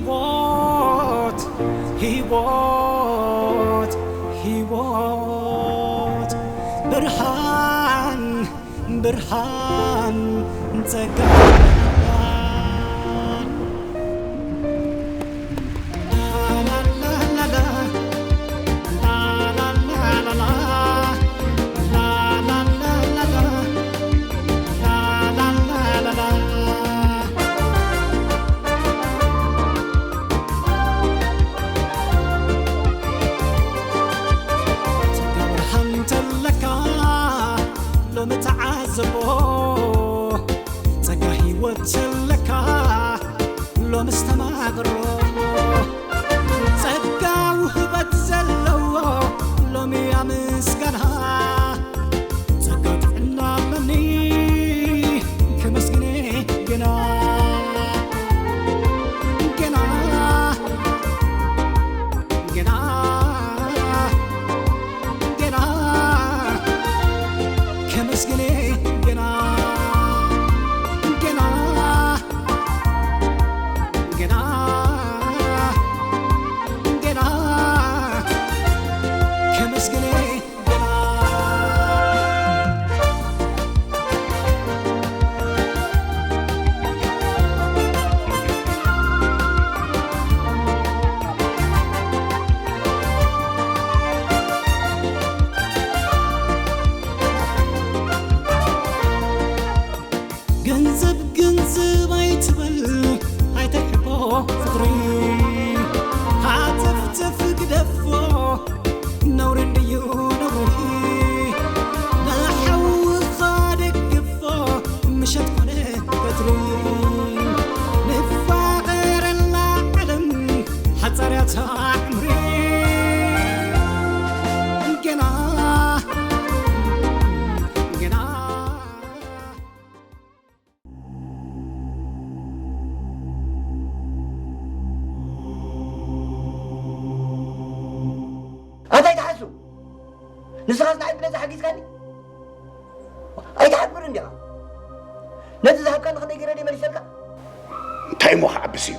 ህይወት፣ ህይወት፣ ህይወት፣ ብርሃን፣ ብርሃን፣ ጸጋ። ጸጋ ብርሃን ተለካ ሎሚ ተዓዘቦ፣ ጸጋ ህይወት ተለካ ሎሚ ኣስተማቕሮ። ጸጋ ውህበት ዘለዎ ሎሚ ኣመስጋና። ጸጋ ጥዕና ኣለኒ ከመስግኔ ገና፣ ገና፣ ገና፣ ገና ከመስግኔ ገና፣ ገና፣ ገና፣ ገና ከመስግኔ ገና። ገንዘብ ገንዘብ ኣይትበል፣ ኣይተሕቦ ፍቕሪ። ሃተፍተፍ ግደፎ፣ ነውሪ እንድዩ ነውሪ። ንሓውኻ ደግፎ፣ ምሸት ኮነ ቀትሪ። ንፋቐረላ ዓለም ሓጻር እያ እታ ዕምሪ። ገና፣ ገና ኣታ ኣይትሓሱ። ንስኻስ ንዓይ ብነጻ ሓጊዝካኒ? ኣይትሓፍርን ዲኻ? ነቲ ዝሃብካኒ ክንደይ ገይረ ድየ መሊሰልካ? እንታይ እሞ ክዓብስ እዩ?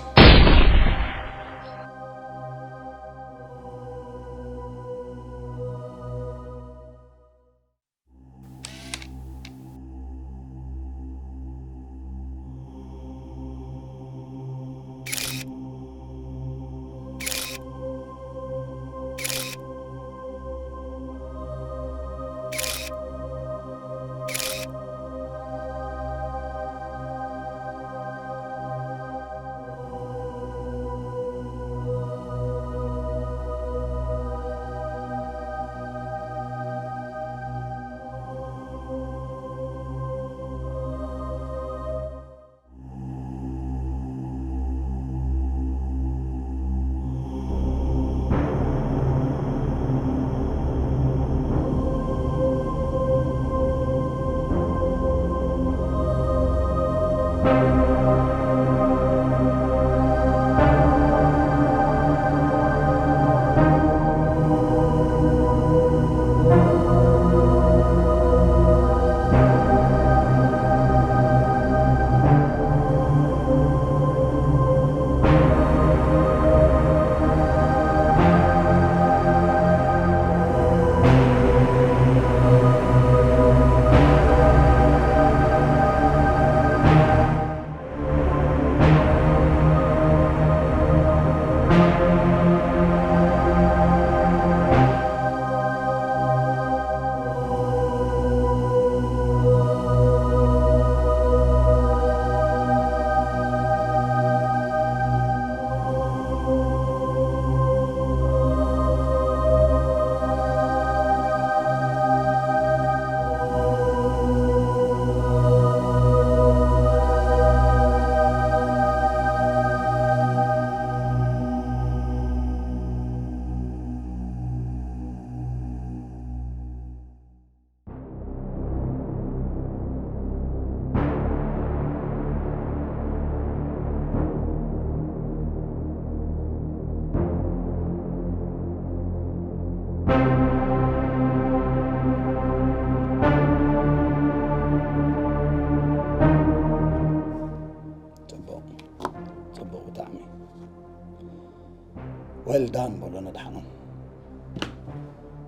Well done በሎ ነድሓኖም።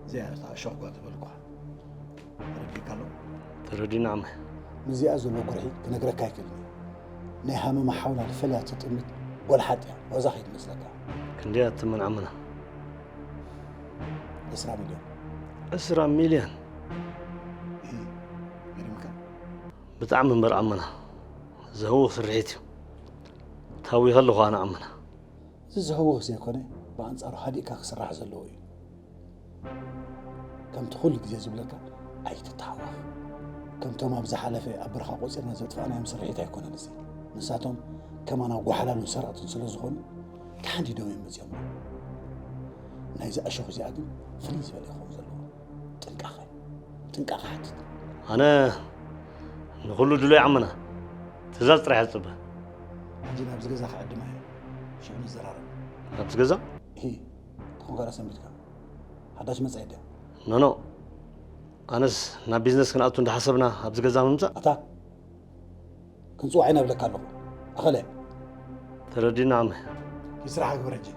እዚኣ እታ እሾኽ ጓል ዝበልኳ። ተረዲእካ ኣሎ? ተረዲእና ዓመ። ምስዚኣ ዘሎ ጉርሒ ክነግረካ ኣይክእልን እየ። ናይ ሃመማ ሓውላ ዝፈልያ ትጥምት ጎልሓጥ እያ። ዋዛ ከይትመስለካ። ክንደይ እያ ትመን ዓመና? ዕስራ ሚልዮን። ዕስራ ሚልዮን? እሂ፣ ገሪምካ። ብጣዕሚ እምበር ዓመና። ዘህውኽ ስርሒት እዩ። ታዊኸ ኣለኹ ኣነ ዓመና። እዚ ዝህውኽ ዘይኮነ፣ ብኣንጻሩ ሃዲእካ ክስራሕ ዘለዎ እዩ። ከምቲ ኩሉ ግዜ ዝብለካ፣ ኣይትተሃወኽ። ከምቶም ኣብ ዝሓለፈ ኣብ በረኻ ቆጺርና ዘጥፋእናዮም ስርሒት ኣይኮነን እዚ። ንሳቶም ከማና ጓሓላሉን ሰረቕትን ስለ ዝኾኑ፣ ተሓንዲዶም እዮም መጺኦም። ናይዛ እሾኽ እዚኣ ግን ፍልይ ዝበለ ክኸውን ዘለዎ። ጥንቃቐ፣ ጥንቃቐ ሓትት። ኣነ ንኹሉ ድሉይ ዓመና። ትእዛዝ ጥራሕ እየ ዝጽበ። ሕጂ ናብዚ ገዛ ክዕድማ እየ። ሽዑ ንዘራረብ። ናብዚ ገዛ? እሂ፣ ትኾንካ ዶ ሰንቢትካ? ሓዳሽ መጻኢ ድያ? ኖኖ። ኣነስ ናብ ቢዝነስ ክንኣቱ እንዳሓሰብና ኣብዚ ገዛ ምምጻእ? ኣታ፣ ክንጽዋዕ ኢና እብለካ ኣለኹ። ኣኸለ። ተረዲና ዓመ። ይስራሕ ግበር ሕጂ።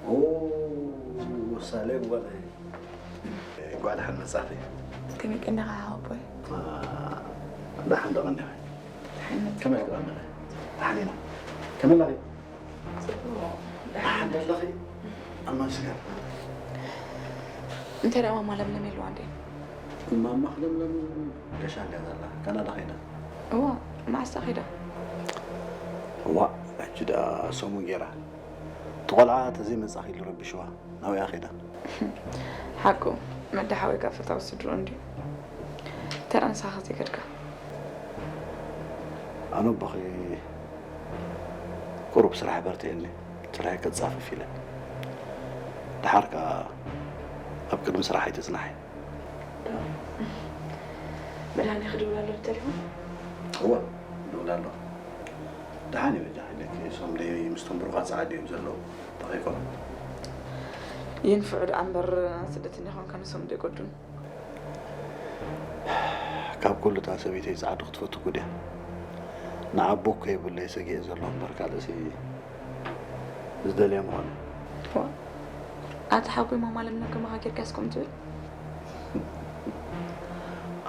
ኦ፣ ሳሌም ጓለይ። እንኳዕ ደሓን መጻኺ። ከመይ ቀኒኻ ሓወቦይ? አ፣ ደሓን ዶ ቀኒኺ? ደሓን መጻኻ። ከመይ ቀኒኺ? ደሓን ኢና። ከመይ ኣለኺ? ጽቡቕ። ደሓን ደሓን ኣለኺ? ኣመስገን። እንታይ ደኣ ማማ ለምለም የለዋ እንዴ? ማማ ለምለም ገሻ እንድያ ዘላ፣ ካናዳ ኸይዳ። እዋ፣ መዓስ ደኣ ኸይዳ? እዋ፣ ሕጂ ደኣ ሰሙን ጌራ። እቲ ቖልዓ ተዘይመጻኺ ኢሉ ረቢሽዋ፣ ናብኣ ኸይዳ። ሓቁ፣ መዳ ሓወይ ካብ ፈታዊ ስድርኡ እንድዩ። እንታይ ደኣ ንስኻ ዘይከድካ? ኣነ ኣቦኺ ቁሩብ ስራሕ በርቲዕኒ፣ ስራሐይ ከጻፍፍ ኢለ። ደሓር ከኣ ኣብ ቅድሚ ስራሕ ኣይትጽናሒ። መድሃኒ ክድውል ኣሎ ብተሌፎን? እወ፣ ክድውል ኣሎ። ደሓን እዩ በጃ ኢለኪ፣ እሶም ደይ ምስቶም ብሩኻት ጸዓዱ እዮም ዘለዉ፣ እንታይ ከይኮኑ። ይንፍዑ ደኣ እምበር፣ ስደተኛ ኾንካ ንሶም ደይጎዱን። ካብ ኩሉ እታ ሰበይተይ ጸዓዱ ክትፈቱ እኮ ድያ። ንዓቦ እኮ የብለይ ሰጊኤ ዘሎ እምበር፣ ካልእሲ ዝደልያ ምኾነ። ዋ፣ ኣታ ሓጎይ ማማ ለምለም ከማኻ ጌርካስ ከምኡ ትብል?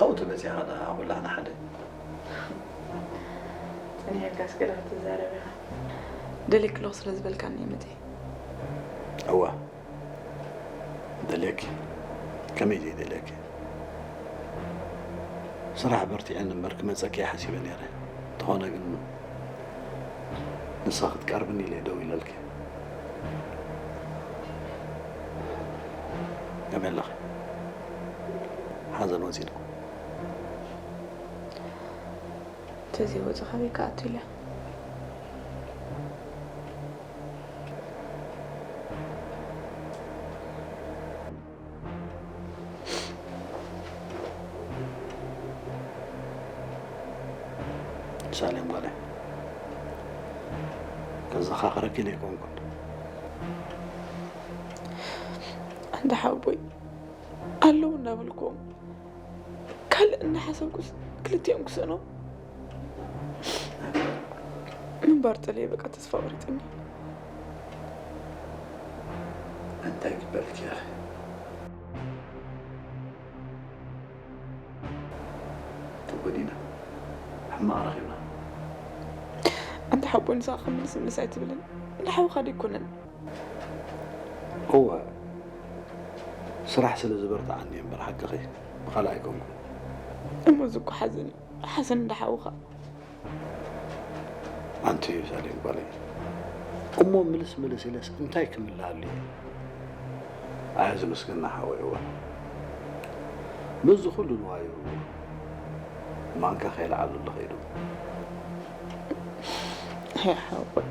ኣብኡ ተበጺሕኻ ደኣ ኩላህና ሓደ። ጸኒሕካስ ገለ ክትዛረብ ኢኻ። ደልየኪ ኣለኹ ስለ ዝበልካኒ እየ መጺኤ። እዋ፣ ደልየኪ? ከመይ ዘይደልየኪ? ስራሕ በርቲዐኒ እምበር ክመጸኪ እየ ሓሲበ ነይረ። እንተኾነ ግን ንስኺ ክትቀርብኒ ኢለ እየ ደው ኢለልኪ። ከመይ ኣለኺ? ሓዘን ወጺእልኩም? እንተዘይወጹ ካበይ ክኣቱ ኢለ። ሳሌም ጓለይ፣ ከዘኻኽረኪ ዘይኮንኩን። ኣንታ ሓወቦይ፣ ኣለዉ እናበልኩዎም፣ ካልእ እናሓሰብኩስ ክልቲኦም ክስእኖም ምንባር ጠልየ፣ በቃ ተስፋ ቆሪጸኒ። እንታይ ክበልኪ ኢኺ? ተጎዲና፣ ሕማቕ ረኺብና። ኣንታ ሓቦይ፣ ንስኻ ክምልስ ምልስ ኣይትብልን። ንሓውኻ ዶ ኣይኮነን? እወ፣ ስራሕ ስለ ዝበርትዓኒ እየ እምበር ሓቅኺ፣ ብኻልእ ኣይኮንኩን። እሞ እዚ እኮ ሓዘን እዩ። ሓዘን እንዳ ሓውኻ። ኣንቲ ሳሌም ጓለይ፣ እሞ ምልስ ምልስ ኢለስ እንታይ ክምልኣሉ እየ? ኣየ ዝምስግና ሓወይ፣ እወ፣ ምስዚ ኩሉ ንዋዩ ማንካ ከየልዓሉ ኸይዱ። ኣይ ሓወይ።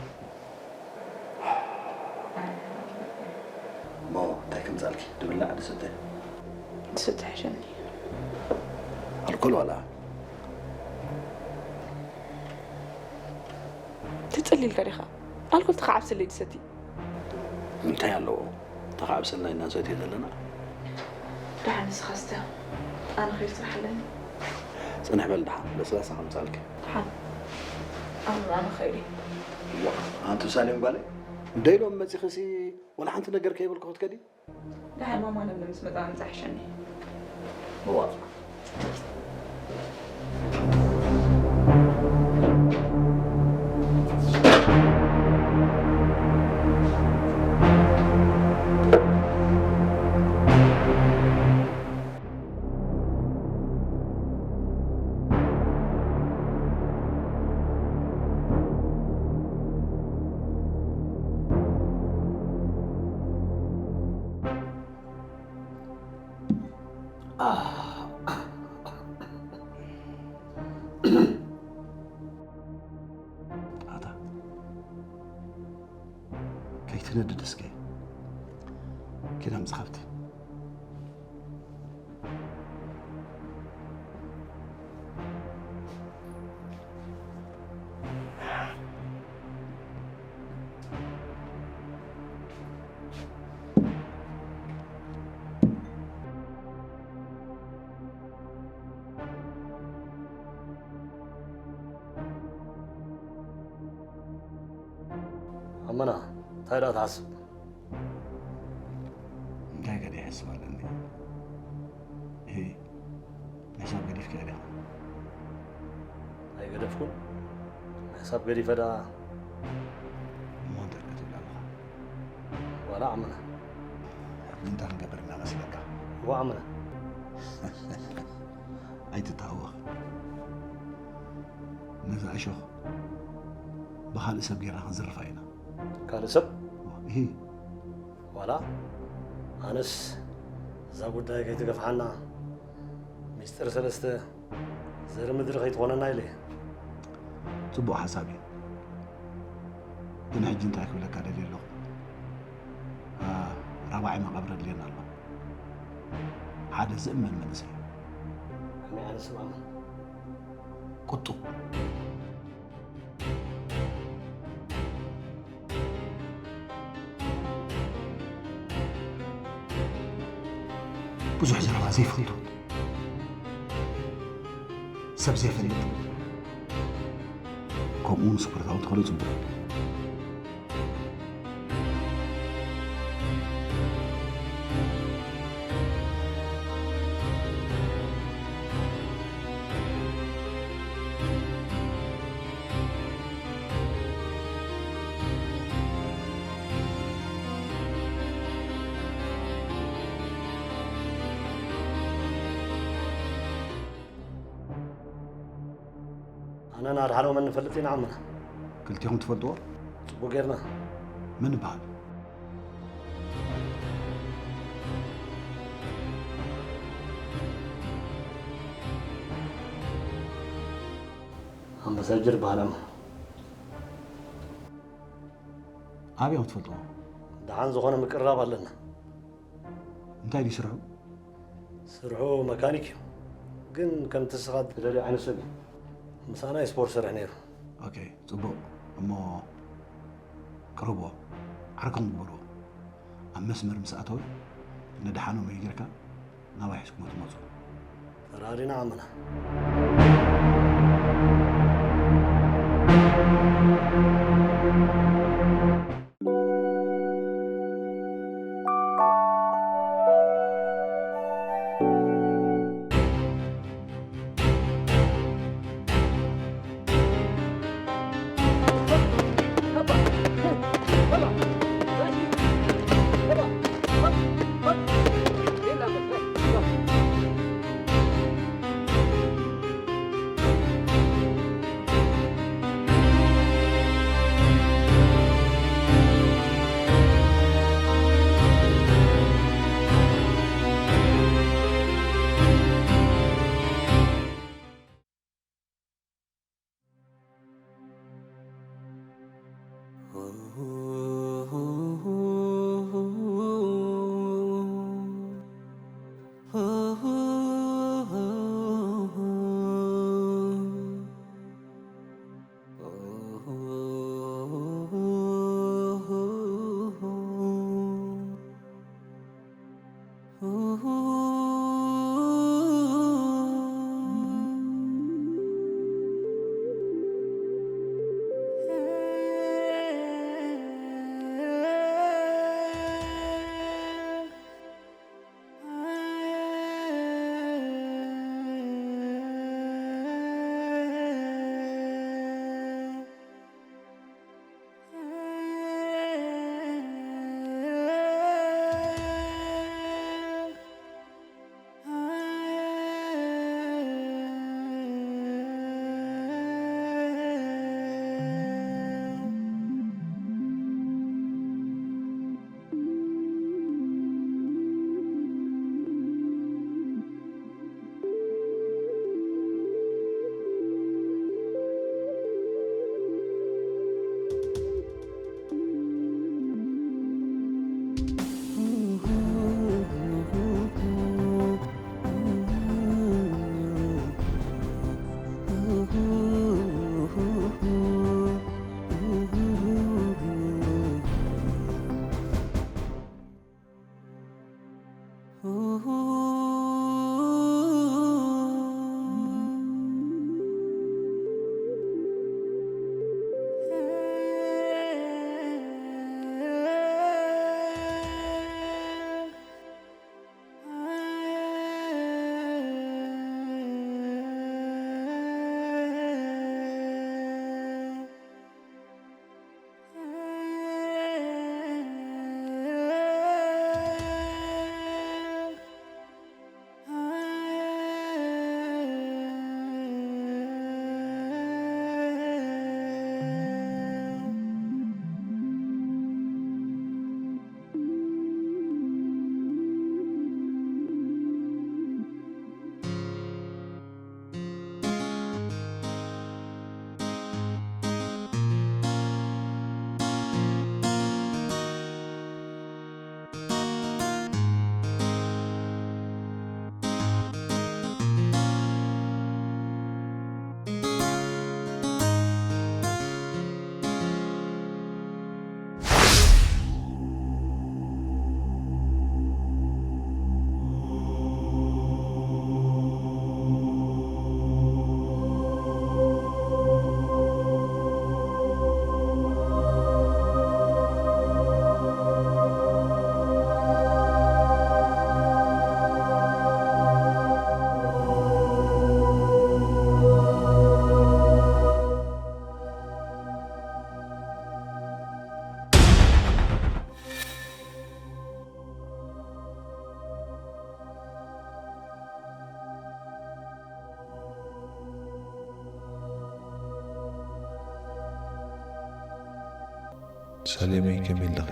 እሞ እንታይ ከምጻልኪ? ድብላዕ ድስተ? ድስተ ሕሸኒ። ኣልኮል ዋላ? ትጽሊልካ ዲኻ? ኣልኮል ተኻዓብሰለይ ድሰቲ። እንታይ ኣለዎ? ተኻዕብሰልና ኢና ንሰትዮ ዘለና። ደሓን ንስኻ ስተ። ኣነ ኸይድ ስራሕ ኣለኒ። ጽንሕ በል ደሓን፣ ለስላሳ ከምጻልኪ። ደሓን። ኣነ ኣነ ኸይድ። ዋ፣ ኣንቱ ሳሌም ጓለይ፣ ደይሎም መጺኽሲ ወላ ሓንቲ ነገር ከይበልኩ ክትከዲ? ደሓን ማማ ነብለ ምስ መጻ ምጻ ሕሸኒ። እዋ። ኣታ ከይትነድድ እስከ ኪዳ ምስ ሓብቲ። ኣመና፣ እንታይ ደኣ ትሓስብ? እንታይ ከ ይሕስብ ኣለኒ? እሂ፣ ንሕሳብ ገዲፍካዮ ዲኻ? ኣይገደፍኩን። ንሕሳብ ገዲፈ ደኣ። እሞ እንታይ ደኣ ትብል ኣለኻ? ዋላ ዓመና። ሕጂ እንታይ ክንገብር ኢና መስለካ? እዋ ዓመና። ኣይትተሃወኽ። ነዛ እሾኽ ብኻልእ ሰብ ጌርና ክንዝርፋ ኢና። ካልእ ሰብ? እሂ። ዋላ ኣነስ እዛ ጉዳይ ከይትገፍሓና ሚስጥር ሰለስተ ዘርኢ ምድሪ ከይትኾነና ኢለ እየ። ጽቡቕ ሓሳብ እዩ። ግን ሕጂ እንታይ ክብለካ ደልየ ኣለኹ፣ ራብዓይ መቓብር ኣድልየና ኣሎ። ሓደ ዝእመን መንእሰይ። ከመይ ዓይነት ሰብ ኣመን? ቁጡብ። ብዙሕ ዘረባ ዘይፈልጡ፣ ሰብ ዘይፈልጥ፣ ከምኡ እውን ስፖርታዊ እንተኾነ ጽቡቕ። ኣነን ኣድሓኖምን ንፈልጥ ኢና ዓምና። ክልቲኹም ትፈልጥዎ? ጽቡቕ ጌርና። መን ይበሃል? ኣምባሳጀር ይበሃል ዓምና። ኣበይ ኢኹም ትፈልጥዎ? ደሓን ዝኾነ ምቅርራብ ኣለና። እንታይ ድዩ ስርሑ? ስርሑ መካኒክ እዩ፣ ግን ከምቲ ንስኻ ትደልዮ ዓይነት ሰብ እዩ። ምሳና ስፖርት ሰርሕ ነይሩ። ኦኬ፣ ጽቡቕ። እሞ ቅረብዎ፣ ዓርክኹም ግበርዎ። ኣብ መስመር ምስ ኣተወ ነድሓኖም እዩ ጌርካ ናባይ ሒዝኩሞ ትመጹ። ተራዲና ዓምና። ሳሌመይ፣ ከመይ ኣለኺ?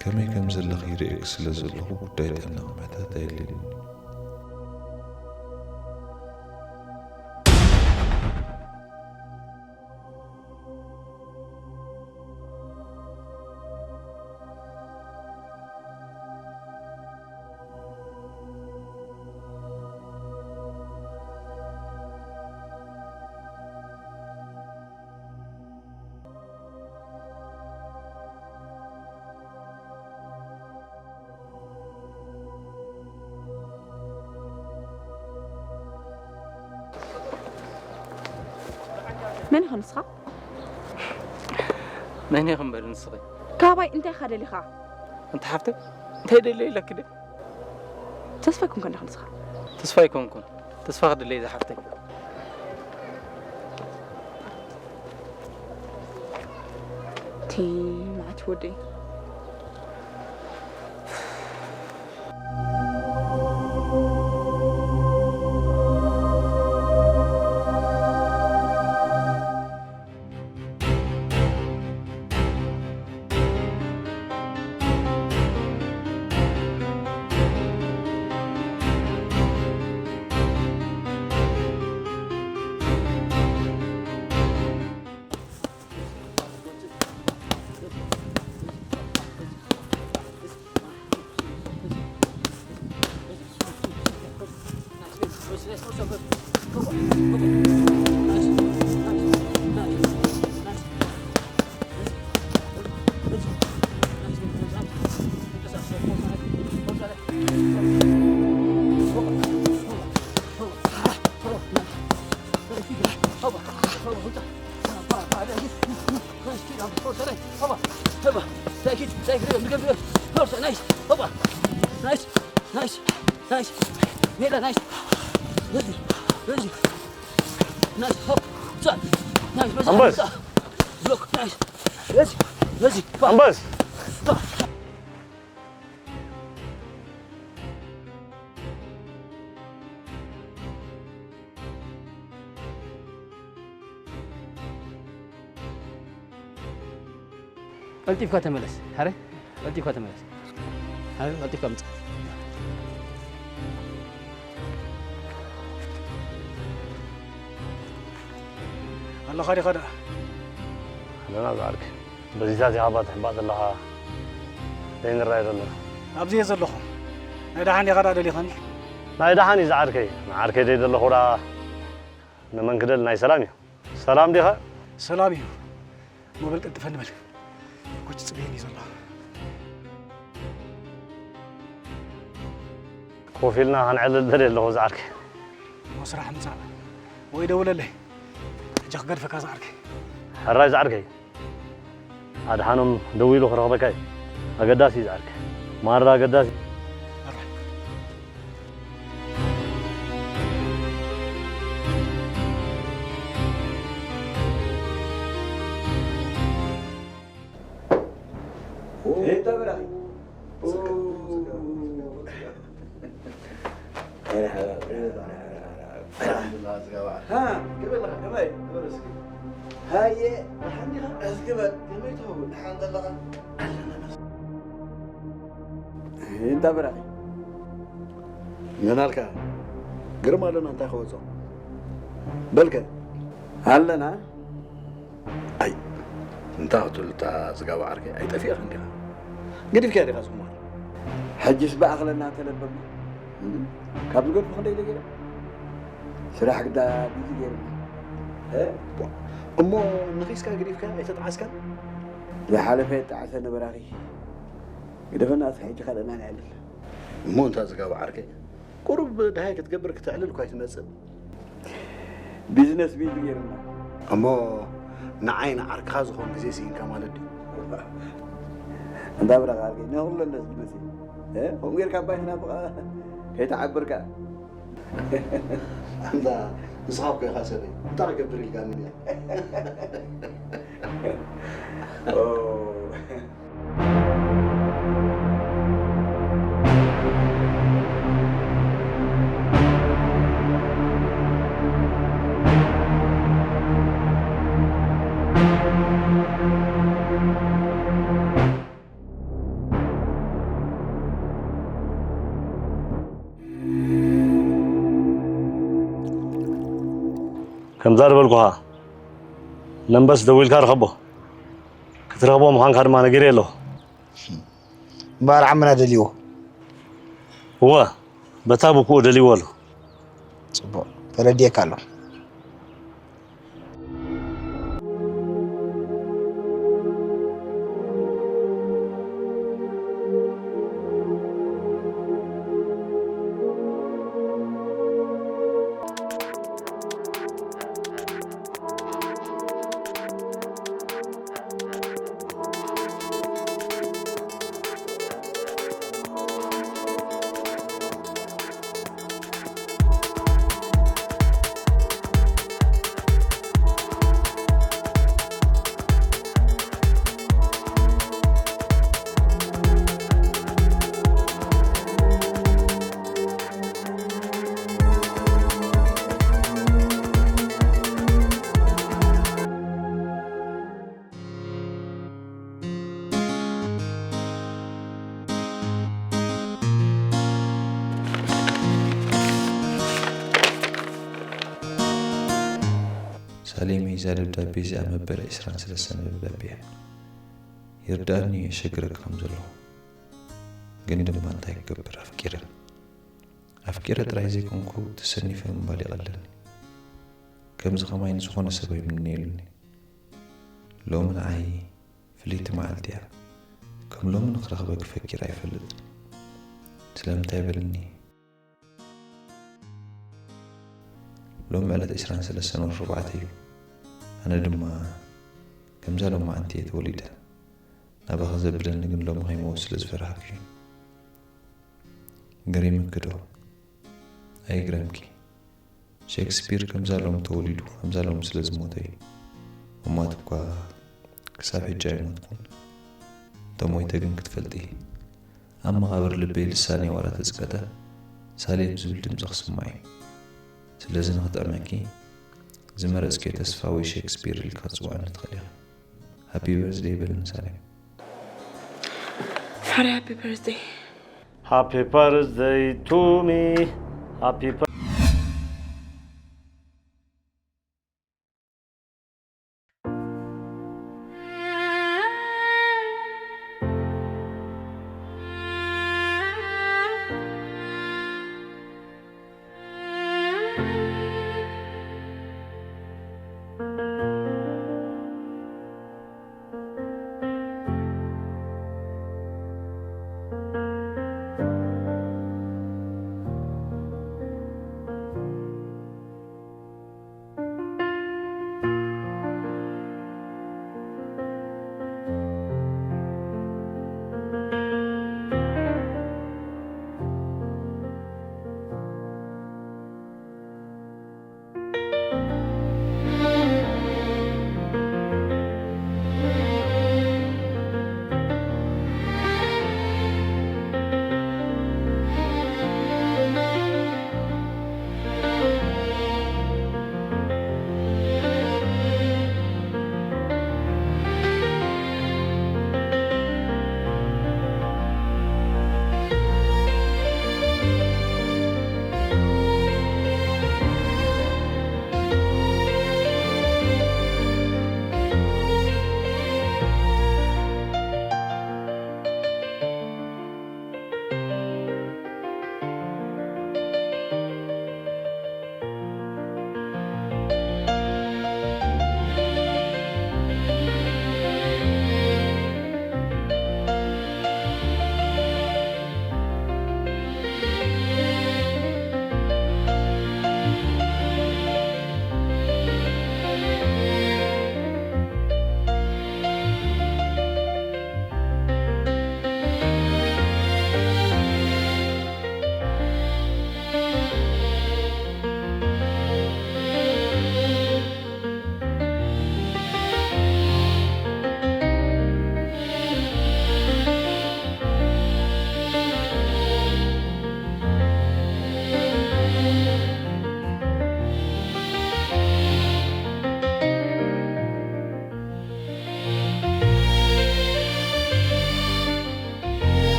ከመይ ከም ዘለኺ ይርእየኪ ስለ ዘለኹ ጉዳይ ጥዕና ክምሕታት ኣየድልየንን። መን ኢኻ ንስኻ? መን ኢኺ እምበር ንስኺ? ካባይ እንታይ ኢኻ ደሊኻ? ኣንቲ ሓፍተይ፣ እንታይ ደልየ ኢለኪ ድየ? ተስፋ ኣይኮንካን ዲኻ ንስኻ? ተስፋ ኣይኮንኩን። ተስፋ ክድለይ ዝሓፍተይ። እቲ መዓት ወደይ። Nice, nice, nice. Hoppa. Nice, nice, nice. Nice. Nice. Nice. Nice. Nice. Hop. Nice. Nice. Ambas. Look, nice. Nice. Nice. Ambas. ቀልጢፍካ ተመለስ። ሃረ፣ ቀልጢፍካ ተመለስ። ሃረ፣ ቀልጢፍካ ምጻእ። ኣለኻ ዲኻ ደኣ? ኣለና ዝዓርከይ። በዚታት ኢኻ እባ ትሕባእ ዘለኻ ዘይንረኣይ ዘለና። ኣብዚ እየ ዘለኹ። ናይ ደሓን ዲኻ ደኣ ደሊኻኒ? ናይ ደሓን እዩ ዝዓርከይ። ንዓርከይ ደይ ዘለኹ ደኣ ንመን ክደሊ? ናይ ሰላም እዩ። ሰላም ዲኻ? ሰላም እዩ። እሞ በል ቀልጥፈ ንበል። ኮች ጽበየኒ ዘሎ። ኮፍ ኢልና ክንዕልል ደልየ ኣለኹ ዝዓርከይ። እሞ ስራሕ ምጻእ ወይ ደውለለይ። ሕጂ ክገድፈካ ዝዓርከይ። ሕራይ ዝዓርከይ። ኣድሓኖም ደዊሉ ክረኽበካ እዩ። ኣገዳሲ እዩ ዝዓርከይ። ማራ ኣገዳሲ። ሕራይ። ሃየ፣ ደሓን ዲኻ? እስኪ በል፣ ከመይ ትኸውን? ደሓን ዘለኻ? ኣለና። እንዳ በራኺ። መን ኣልካ? ግርም ኣለና፣ እንታይ ከወጾ? በልከ። ኣለና። ኣይ፣ እንታይ ክትብል እታ ጽጋባ ዓርከይ? ኣይጠፊእኻን ዲኻ? ገዲፍካያ ዲኻ ዝኹማር? ሕጅስ ብኣኽለና ተለበምና። እም? ካብ ዝገድፉ ክንደይ ኢለ ገይረ? ስራሕ ግዳ ቢዚ ገይሩና። እ? እሞ ንኺስካ ገዲፍካ ኣይተጣዓስካን? ዝሓለፈ የጣዕሰ ነበራኺ። ግደፈና፣ እስኪ ሕጂ ካልእና ንዕልል። እሞ እንታ ጽጋባ ዓርከይ? ቁሩብ ደሃይ ክትገብር ክተዕልል እኳ ኣይትመጽእ። ቢዝነስ ቢዚ ገይሩና። እሞ ንዓይ ንዓርክኻ ዝኾን ግዜ ስኢንካ ማለት ድዩ? እንዳ ብራኽ ዓርከይ፣ ንኹለን ደስ ዝመጽእ። እ? ከምኡ ጌርካ ኣባይ ትናፍቓ ከይተዓብርካ። እንዳ ንስኻ እኮ ኢኻ ሰበይ። እንታይ ክገብር ኢልካኒ እያ? ኦ። ከምዛ ዝበልኩኻ፣ ነንበስ ደዊልካ ርኸቦ። ክትረኽቦ ምዃንካ ድማ ነጊረዮ ኣለኹ። እምበኣር ዓምና ደልይዎ። እወ፣ በታ ብኩኡ ደልይዎ ኣሎ። ጽቡቕ፣ ተረዲኤካ ኣለኹ። ሳሌመይ፣ እዛ ደብዳቤ እዚኣ መበል ዕስራን ሰለስተን ደብዳቤ እያ። ይርድኣኒ እየ እሸግረካ ከም ዘለኹ። ግን ድማ እንታይ ክገብር፣ ኣፍቂረ። ኣፍቂረ ጥራይ ዘይኮንኩ፣ ተሰኒፈ ምባል ይቐለኒ። ከምዚ ከማይ ንዝኾነ ሰብ ኣይምነየሉን እየ። ሎሚ ንዓይ ፍልይቲ መዓልቲ እያ። ከም ሎሚ ንክረኽበኪ ፈኪረ ኣይፈልጥን። ስለምንታይ በልኒ? ሎሚ ዕለት ዕስራን ሰለስተን ወርሒ ኣርባዕተ እዩ። ኣነ ድማ ከምዛ ሎማዓንቲ እየ ተወሊደ። ናባኺ ዘብለኒ ግን ሎሚ ከይመውት ስለ ዝፈራህኩ እዩ። ገሪምኪ ዶ? ኣይግረምኪ። ሼክስፒር ከምዛ ሎሚ ተወሊዱ ከምዛ ሎሚ ስለ ዝሞተ እዩ። እማት እኳ ክሳብ ሕጂ ኣይሞትኩን። እንተሞይተ ግን ክትፈልጢ፣ ኣብ መቓብር ልበይ ልሳነይ ዋላ ተጽቀጠ፣ ሳሌም ዝብል ድምጺ ክስማዕ እዩ። ስለዚ ንኽጥዕመኪ፣ ዝመረጽክዮ ተስፋ ወይ ሼክስፒር ኢልካ ክትጽውዓኒ ትኽእል ኢኻ። ሃፒ በርዝደይ በልኒ ሳሌም። ፍሕሪ ሃፒ በርዝደይ። Happy birthday to me. Happy